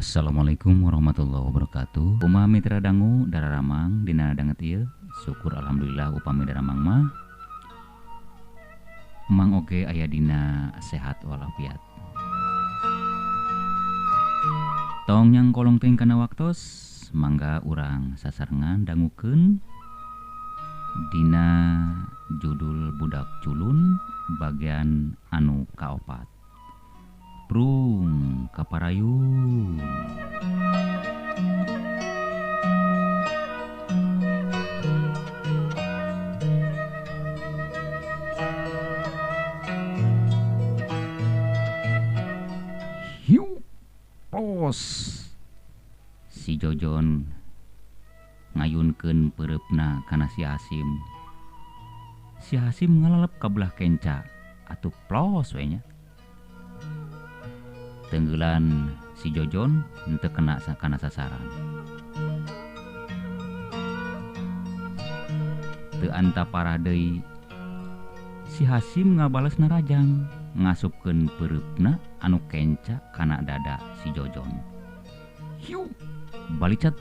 Assalamualaikum warahmatullahi wabarakatuh. Kumaha mitra dangu dararamang dina danget ieu. Syukur alhamdulillah upami daramang mah mang oge aya dina sehat walafiat. Tong nyang kolong teuing kana waktos, mangga urang sasarengan dangukeun dina judul Budak Culun bagian anu kaopat. Prung kaparayun. Hiu pos. Si Jojon ngayunkeun peureupna kana si Hasim. Si Hasim ngalalep ka belah kenca atuh plos we nya. Tenggelan si Jojon henteu kena kana sasaran. Teu anta parah deui si Hasim ngabales narajang ngasupkeun peureupna anu kenca kana dada si Jojon. Hiu balicet.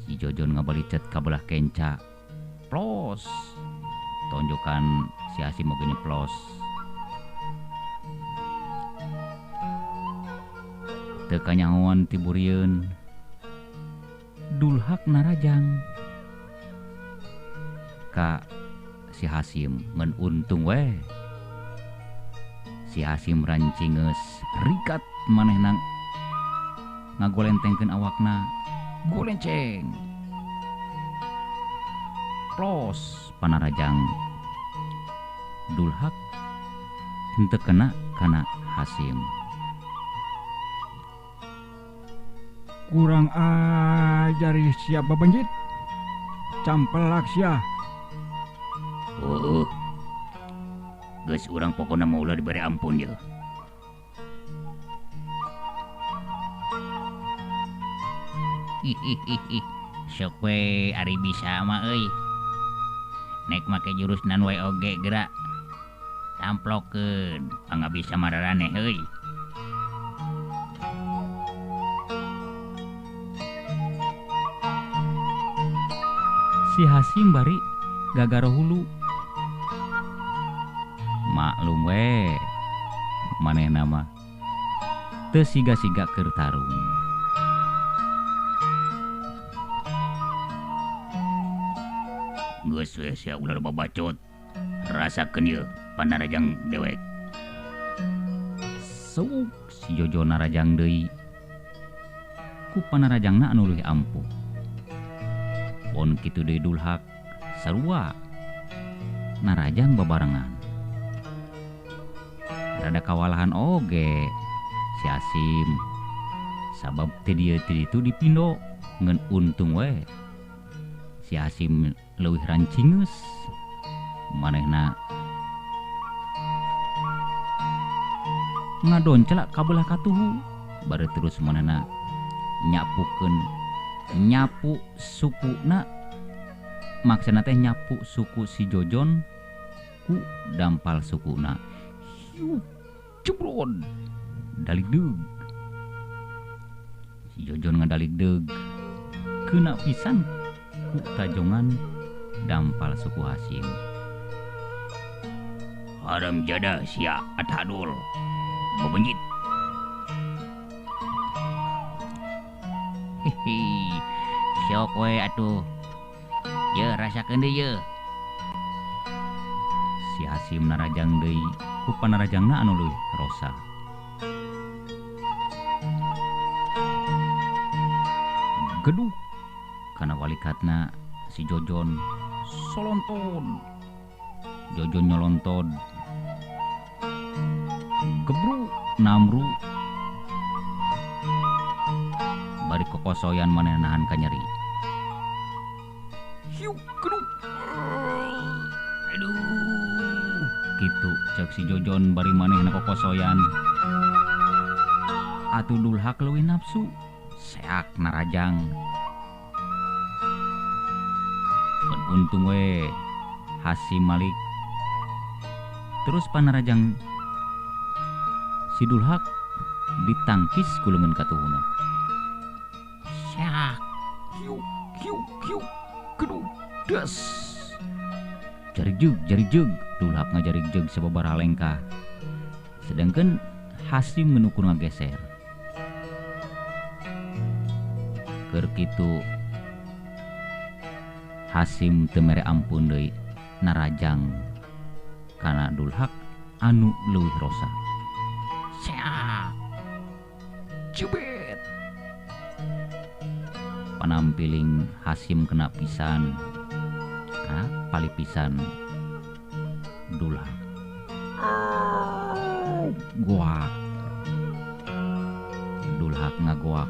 Si Jojon ngabalicet ka belah kenca. Plos. Tonjokan si Hasim oge nyeplos. Teu kanyahoan tiburieun Dulhak narajang ka si Hasim ngan untung we. Si Hasim rancingeus rikat manehna ngagolentengkeun awakna. Golenceng. Plos panarajang Dulhak henteu kena kana Hasim. Kurang ajar siap babenjit. Campelak sia. Oh. Geus urang pokona mah ulah dibere ampun ye. Hihihi. Sok we ari bisa mah euy. Nek make jurus nan wae oge gerak. Tamplokeun, pangabisa mararaneh euy. Si Hasim bari gagaro hulu. Maklum we, manehna mah teu siga-siga keur tarung. Geus we sia ulah babacot. Rasakeun ieu panarajang dewek. Suk si Jojo narajang deui. Ku panarajangna anu leuwih ampuh. Pon kitu deui Dulhak sarua narajang babarengan. Rada kawalahan oge si Hasim sabab teu dieu teu ditu dipindo ngan untung we. Si Hasim leuwih rancingeus manehna ngadoncelak ka belah katuhu bari terus manehna nyapukeun nyapu sukuna maksana teh nyapu suku si Jojon ku dampal sukuna. Hiu cebrod daligdeug. Si Jojon ngadaligdeug kena pisan ku tajongan dampal suku Hasim. Haram jadah sia atadul bebenjit. Hihi, syok we atuh. Ye rasakeun deui ye. Si Hasim narajang deui ku panarajangna anu leuwih rosa. Geduk kana walikatna si Jojon solontod. Jojon nyolontod. Gebru namru bari kokosoyan manehna nahan kanyeri. Hiu geduk. Aduh, kitu cek si Jojon bari manehna kokosoyan. Atuh Dulhak leuwih nafsu, seak narajang. Untung we Hasim Malik. Terus panarajang si Dulhak Ditangkis ku leungeun katuhuna. Syak, hiu hiu hiu, kedu, des. Jarijeug, jarijeug, Dulhak ngajarijeug sababaraha lengkah. Sedangkan Hasim menukur ngageser. Keur kitu Hasim teu mere ampun deui narajang kana Dulhak anu leuwih rosa. Syak, cubit. Panampiling Hasim kena pisan, kana pali pisan Dulhak. Goak. Dulhak ngagoak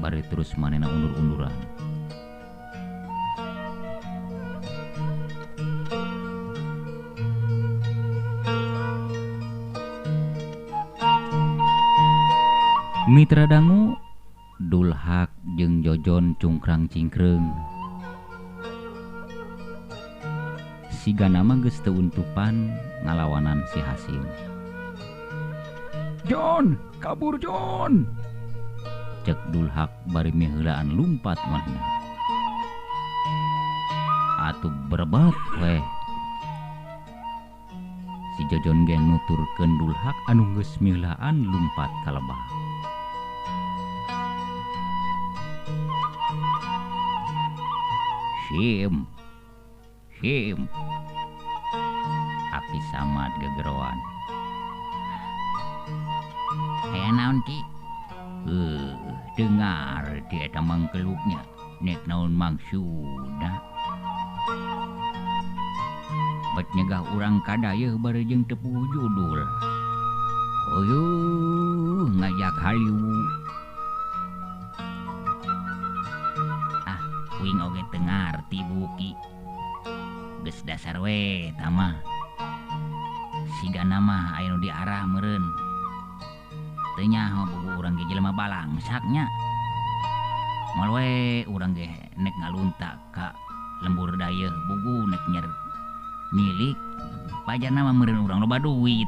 bari terus manehna undur-unduran. Mitra dangu Dulhak jeung Jojon cungkrang cingkreung. Sigana mah geus teu untupan ngalawanan si Hasim. Jon, kabur Jon. Cek Dulhak bari miheulaan lumpat manehna. Atuh berebet weh. Si Jojon ge nuturkeun Dulhak anu geus miheulaan lumpat ka lebah. Him, him. Aki Samad gegeroan. Aya naon Ki? Dengar di eta mangkeluknya. Nek naon maksudna? Bet nyegah urang kadayeuh bari jeung teu puguh judul. Hoyeuh ngajak haliu. Ah, uing oge teu ngarti buki. Geus dasar we eta mah. Sigana mah aya nu diarah meureun. Teu nyaho buku urang ge jelema balangsak nya. Moal we urang ge nek ngalunta ka lembur dayeuh bugu nek nyer milik pajana mah meureun urang loba duit.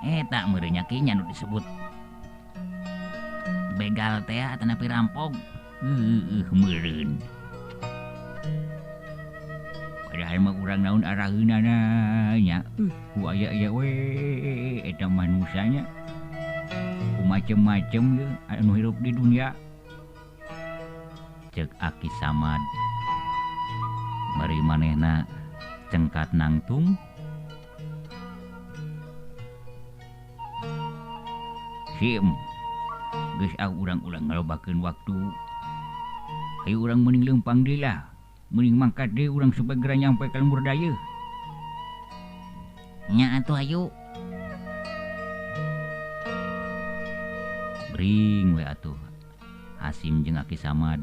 Eta meureun nya ki nya nu disebut begal teh atanapi rampok. Meureun. Padahal mah urang naon araheunana nya. Ku aya-aya we eta manusanya. Ku macem-macem ye anu hirup di dunia. Cek Aki Samad. Bari manehna cengkat nangtung. Sim. Geus ah urang-urang ngalobakeun waktu. Hayu urang meuning leumpang deui lah. Meuning mangkat deui urang supaya geura nyampe ka lembur dayeuh. Nya atuh hayu. Bring we atuh Hasim jeung Aki Samad.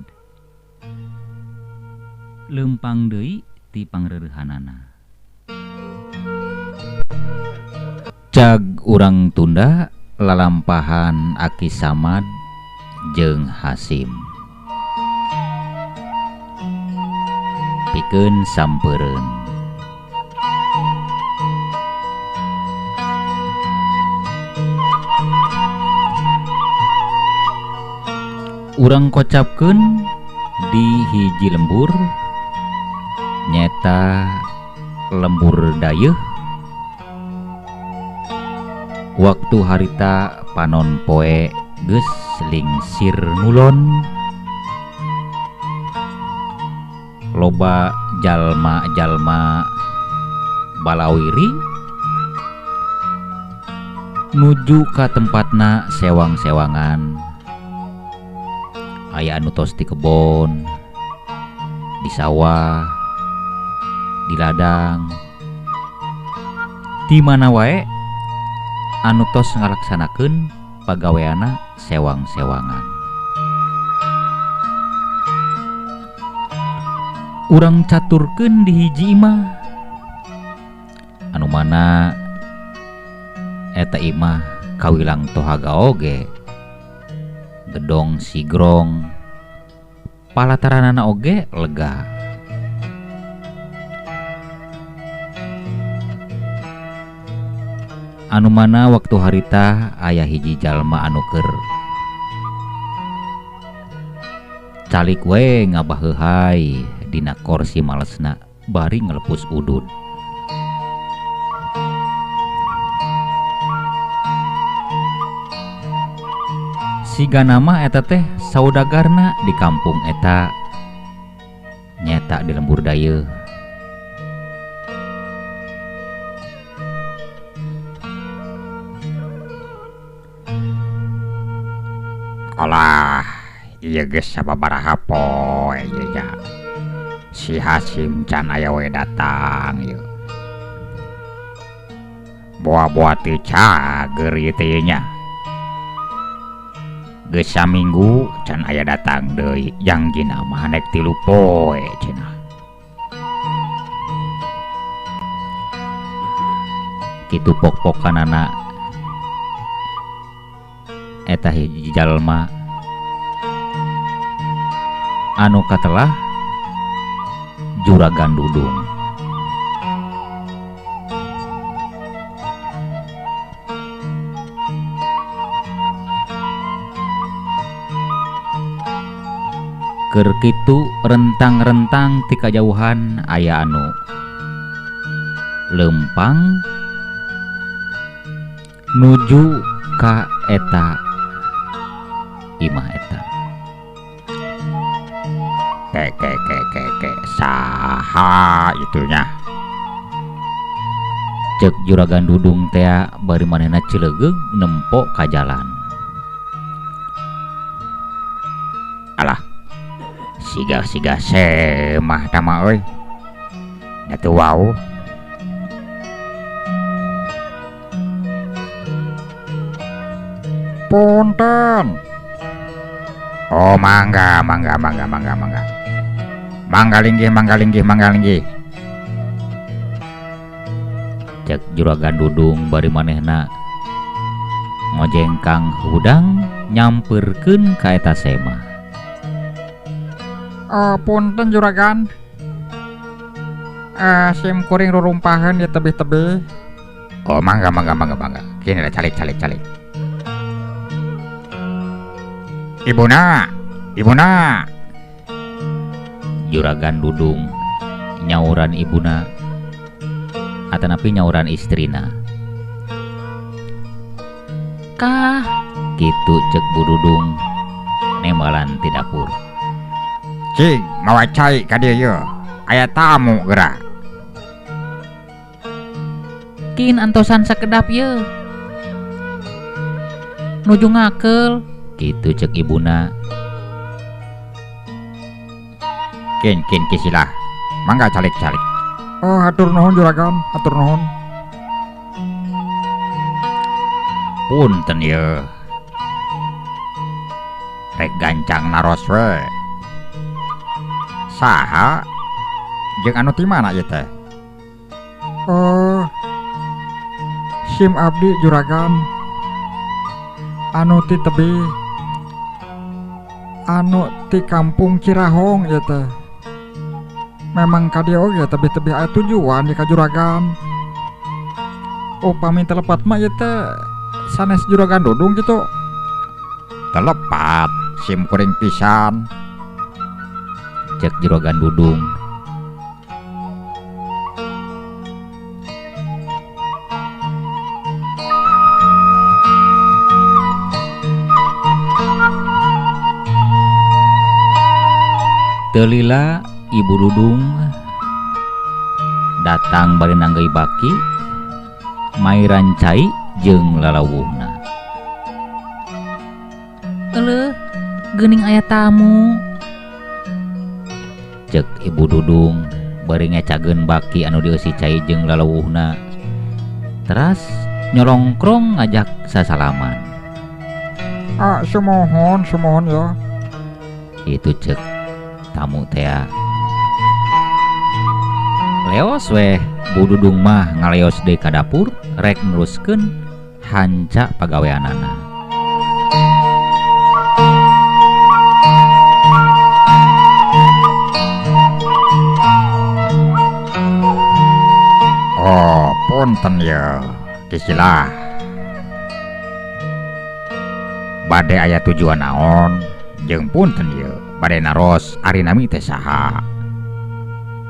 Leumpang deui ti pangreurehanana. Cag urang tunda lalampahan Aki Samad jeung Hasim. Pikeun sampeureun. Urang kocapkeun di hiji lembur nyeta lembur dayeuh. Waktu harita panon poe geus lingsir ngulon. Loba jalma-jalma balawiri nuju ka tempatna sewang-sewangan. Aya anu tos di kebon, di sawah, di ladang, di mana wae anu tos ngalaksanakeun pagaweana sewang-sewangan. Urang caturkeun di hiji imah anu mana eta imah kawilang tohaga oge, gedong sigrong, palataranana oge lega. Anu mana waktu harita aya hiji jalma anu keur calik we ngabaheuhai dina korsi malesna bari ngelepus udud. Siga nama eta teh saudagarna di kampung eta nyeta di lembur dayeuh. Alah, ieu geus sababaraha poe ieu nya. Si Hasim can aya we datang ieu. Boa-boa teu cager ieu teh nya. Geus saminggu can aya datang deui, jangjina mah nek 3 poe cenah. Kitu pok-pokanana eta hiji jalma anu katelah Juragan Dudung. Keur kitu rentang-rentang ti kajauhan aya anu leumpang nuju ka eta imah eta. Ke ke ke ke ke saha itunya. Cek Juragan Dudung tea bari manehna cilegeug nempo ka jalan. Alah, siga-siga semah tama euy. Da teu wau. Punten. Oh mangga mangga mangga mangga mangga. Mangga linggih mangga linggih mangga linggih. Cek Juragan Dudung bari manehna ngojengkang hudang nyamperkeun ka eta semah. Oh, punten juragan. Sim kuring rurumpaheun di tebih-tebih. Oh mangga mangga mangga mangga. Kini lah calik calik calik. Ibuna, ibuna. Juragan Dudung nyauran ibuna atanapi nyauran istrina. Kah kitu cek Bu Dudung nembalan ti dapur. Cing, mawa cai ka dieu yeuh. Aya tamu geura. Kin antosan sakedap yeuh. Nuju ngakeul kitu cek ibuna. Kin kin kisilah. Mangga calik-calik. Oh, hatur nuhun juragan, hatur nuhun. Punten yeuh. Rek gancang naros we. Saha jeung anu ti mana ieu teh? Oh, sim abdi juragan. Anu ti tebih. Anu ti kampung Cirahong ieu teh. Memang ka dieu oge tebih-tebih aya tujuan di ka juragan. Upami telepat mah ieu teh sanes Juragan Dudung kitu. Telepat sim kuring pisan. Cek Juragan Dudung. Telila Ibu Dudung datang bari nanggeuy baki mairan cai jeung lalawuhna. Eleuh, geuning aya tamu. Cek Ibu Dudung bari ngecageun baki anu dieusi cai jeung lalawuhna. Teras nyolongkrong ngajak sasalaman. Ah, sumohon, sumohon ya. Itu cek tamu tea. Leos weh Bu Dudung mah ngaleos deui ka dapur rek neruskeun hanca pagaweanana. Oh, punten ya. Kisilah. Bade aya tujuan naon jeung punten ieu bade naros ari nami teh saha.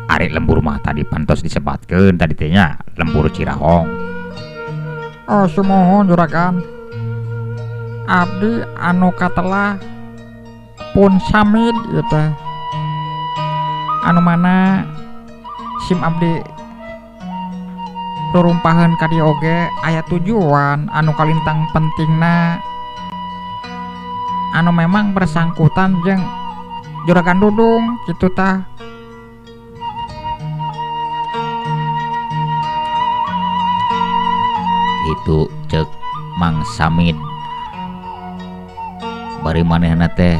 Ari lembur mah tadi pantos disebatkeun tadi teh nya lembur Cirahong. Oh sumuhun juragan. Abdi anu katelah pun Samid ieu teh. Anu mana sim abdi rurumpaheun ka dieu oge aya tujuan anu kalintang pentingna anu memang bersangkutan jeung Juragan Dudung kitu tah. Itu cek Mang Samid. Bari manehna teh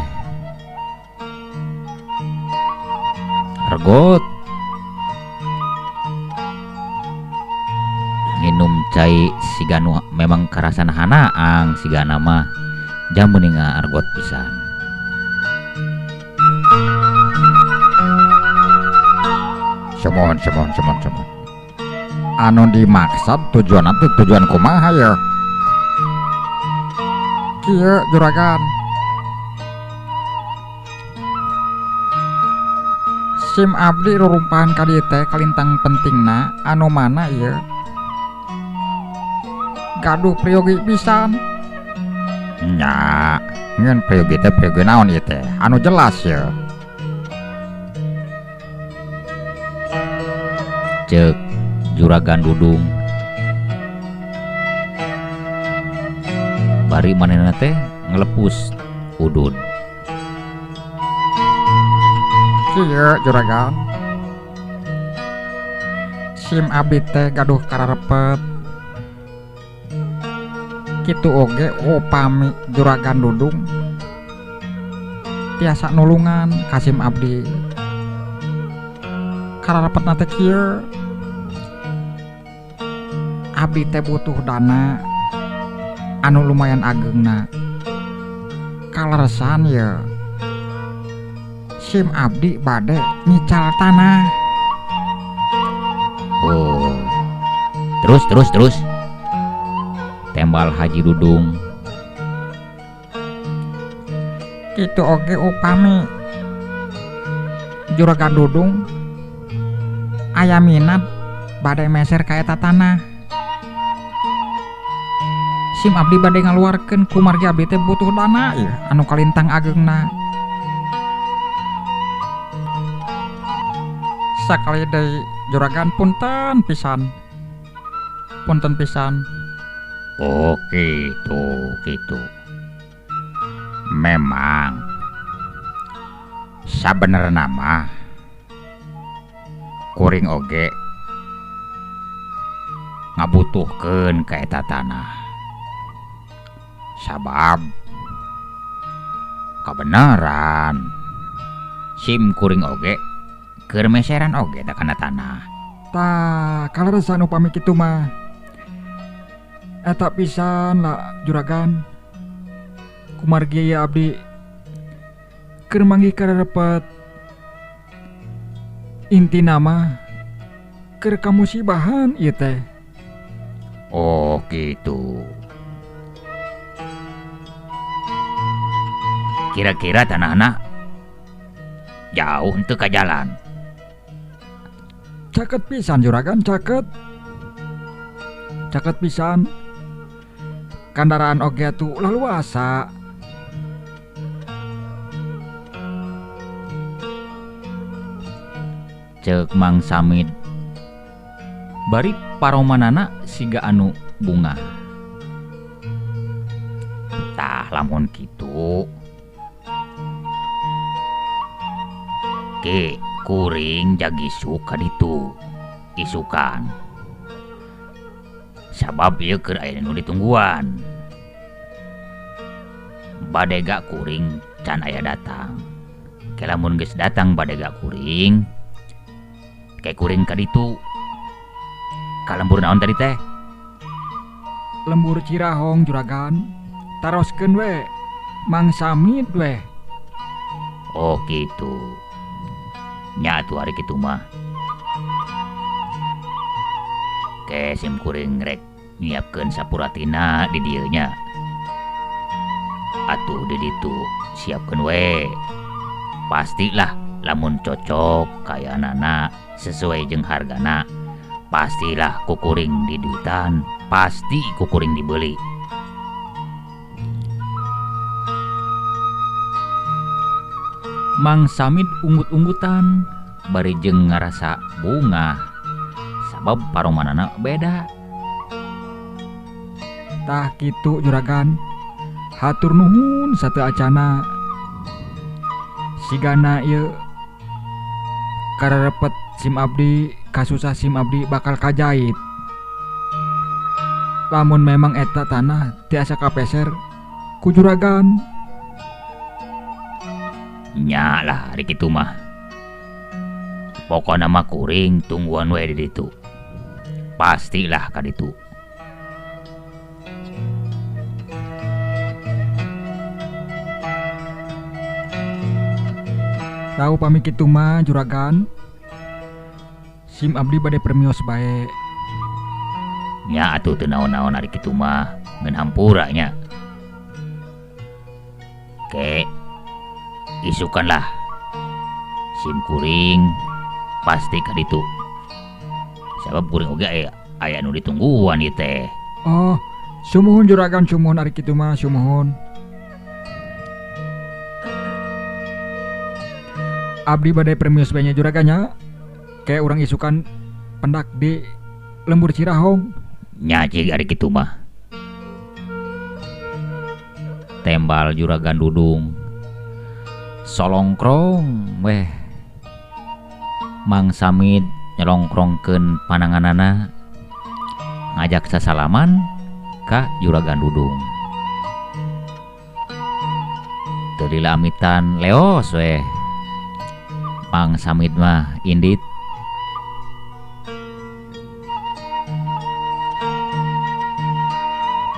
regot nginum cai siga nu memang karasan hanaang siga nama jam mendingan argot pisan. Sumuhun sumuhun sumuhun sumuhun. Anu dimaksud tujuan teh tujuan kumaha ya? Kieu juragan. Sim abdi rurumpahan ka dieu teh kalintang pentingna anu mana ieu? Gaduh priyogi pisan. Nya, ngeun priyogi teh priyogi naon ieu teh? Anu jelas ya. Cek Juragan Dudung. Bari manehna teh ngelepus udud. Kieu juragan. Sim abdi teh gaduh kararepet. Kitu oge upami Juragan Dudung tiasa nulungan ka sim abdi. Kararepetna teh kieu. Abdi teh butuh dana anu lumayan ageungna. Kaleresan ye sim abdi bade nyical tanah. Oh. Terus terus terus. Tembal Haji Dudung. Kitu oge upami Juragan Dudung aya minat bade meser ka eta tanah. Sim abdi bade ngaluarkeun kumargi abdi teh butuh dana ieu anu kalintang ageungna. Sakali deui juragan punten pisan. Punten pisan. Oh kitu kitu. Memang sabenerna mah kuring oge ngabutuhkeun ka eta tanah. Sabab kabeneran sim kuring oge keur meseran oge ta kana tanah. Tah kaleresan upami kitu mah. Eta pisan lah juragan. Kumargi ya abdi keur manggih kararepet. Intina mah keur kamusibahan ieu teh. Oh gitu. Kira-kira tanahna jauh henteu ka jalan. Caket pisan juragan, caket. Caket pisan. Kandaraan oge atuh leluasa. Ceuk Mang Samid. Bari paromanana siga anu bungah. Tah lamun kitu ke kuring jagi suka ditu isukan. Sabab ieu keur aya nu ditungguan. Badega kuring can aya datang. Ke lamun geus datang badega kuring, ke kuring ka ditu. Ka lembur naon tadi teh? Lembur Cirahong juragan. Taroskeun we Mang Samid we. Oh kitu. Nya atuh ari kitu mah. Ke sim kuring rek nyiapkeun sapuratina di dieu nya. Atuh di ditu siapkeun we. Pastilah lamun cocok kayanana sesuai jeung hargana, pastilah kukuring diduitan, pasti kukuring dibeli. Mang Samid unggut-unggutan bari jeung ngarasa bungah sabab paromanana beda. Tah kitu juragan, hatur nuhun sateu acana. Sigana ieu kararepet sim abdi kasusah sim abdi bakal kajait. Lamun memang eta tanah tiasa kapeser ku juragan. Nya lah ari kitu mah. Pokona mah kuring tungguan we di ditu. Pastilah ka ditu. Tahu pami kitu mah juragan. Sim abdi bade permios bae. Nya atuh teu naon-naon ari kitu mah, ngeun hampura nya. Ke isukanlah sim kuring pasti ka ditu. Sabab kuring oge aya nu ditungguan ieu teh. Oh, sumuhun juragan, sumuhun ari kitu mah, sumuhun. Abdi bade permios bae nya juragannya. Kayak urang isukan pendak di lembur Cirahong. Nya cig ari kitu mah. Tembal juragan Dudung. Solongkrong weh. Mang Samid nyelongkrongkeun pananganana ngajak sasalaman ka juragan Dudung. Teu lila amitan leos weh. Mang Samid mah indit.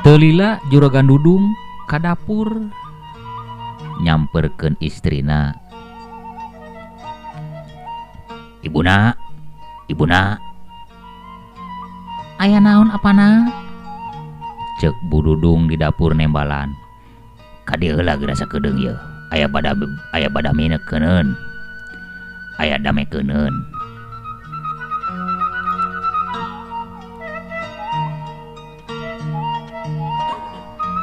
Teu lila juragan Dudung ka dapur nyamperkeun istrina. Ibuna, ibuna. Aya naon apana? Ceuk Bu Dudung di dapur nembalan. Ka dieu heula geura sakedeung ieu. Aya badamina keuneun. Aya dame keuneun.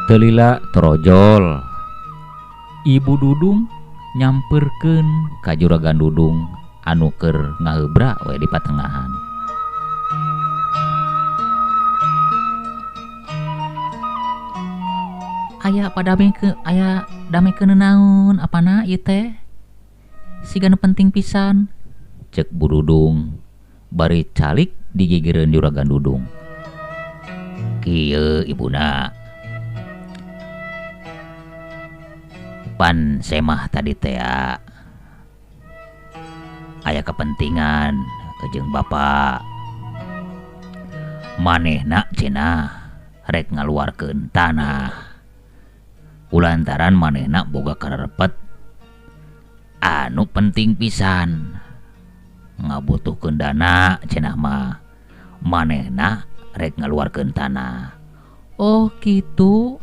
Teu lila torojol. Ibu Dudung nyamperkeun ka juragan Dudung anu keur ngaheubra we di patengahan. Aya padame ke aya dame keun naon apana ieu teh? Siga nu penting pisan. Ceuk Bu Dudung bari calik digigireun juragan Dudung. Kieu ibuna. Pan semah tadi teh aya kepentingan jeung bapak. Manehna cenah rek ngaluarkeun tanah. Kulantaran manehna boga kararepet anu penting pisan. Ngabutuhkeun dana cenah mah. Manehna rek ngaluarkeun tanah. Oh kitu.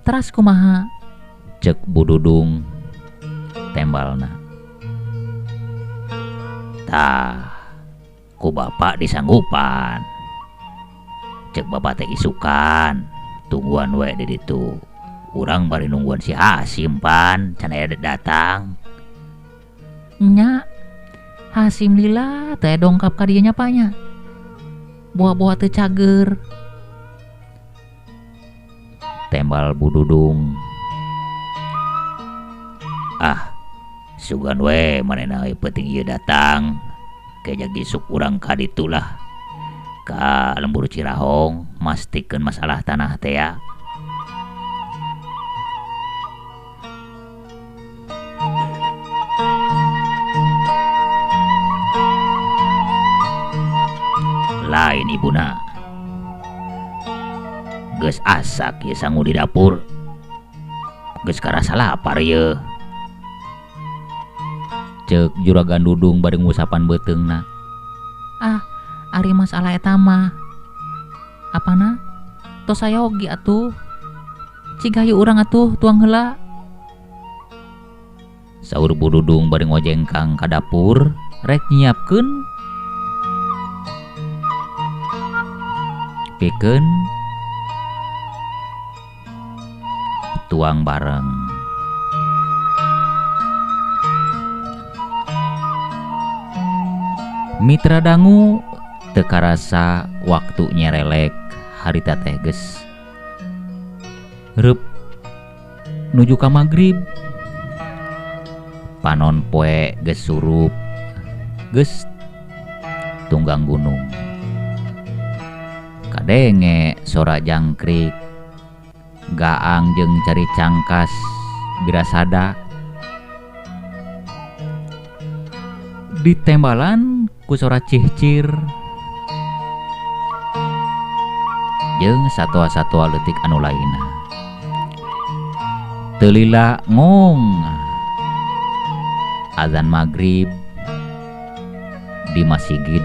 Teras kumaha? Ceuk Bu Dudung tembalna. Tah, ku bapak disanggupan. Ceuk bapak teh isukan, tungguan we di ditu. Urang bari nungguan si Hasim pan, can aya datang. Nya, Hasim lila teh dongkap ka dieu nya pa nya. Buah-buah teu cager. Tembal Bu Dudung. Ah, sugan we manehna we penting ieu datang. Kejag isuk urang ka ditu lah. Ka lembur Cirahong mastikeun masalah tanah teh ya. Lain ibuna. Geus asak ieu sangu di dapur. Geus karasa lapar ieu. Ceuk juragan Dudung bari ngusapan beuteungna. Ah, ari masalah eta mah. Apana? Tos sayogi atuh. Cig hayu urang atuh tuang heula. Saur Bu Dudung bari ngojengkang ka dapur rek nyiapkeun pikeun tuang bareng. Mitra dangu teu karasa waktu nyerelek harita teh geus reup nuju ka magrib. Panon poe geus surup geus tunggang gunung. Kadenge sora jangkrik gaang jeung cari cangkas birasada. Ditembalan ku sora cihcir jeung satwa-satwa leutik anu lainna. Teu lila ngong azan magrib di masjid.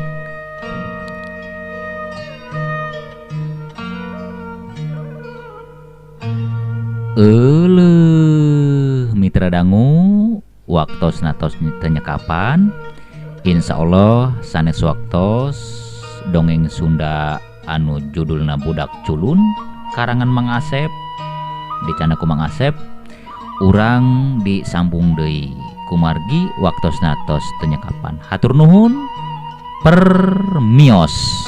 Euleuh mitra dangu waktosna tos teu nyekapan. Insya Allah sanes waktos dongeng Sunda anu judulna Budak Culun karangan Mang Asep dicana ku Mang Asep urang disambung deui kumargi waktosna tos teu nyekapan. Hatur nuhun permios.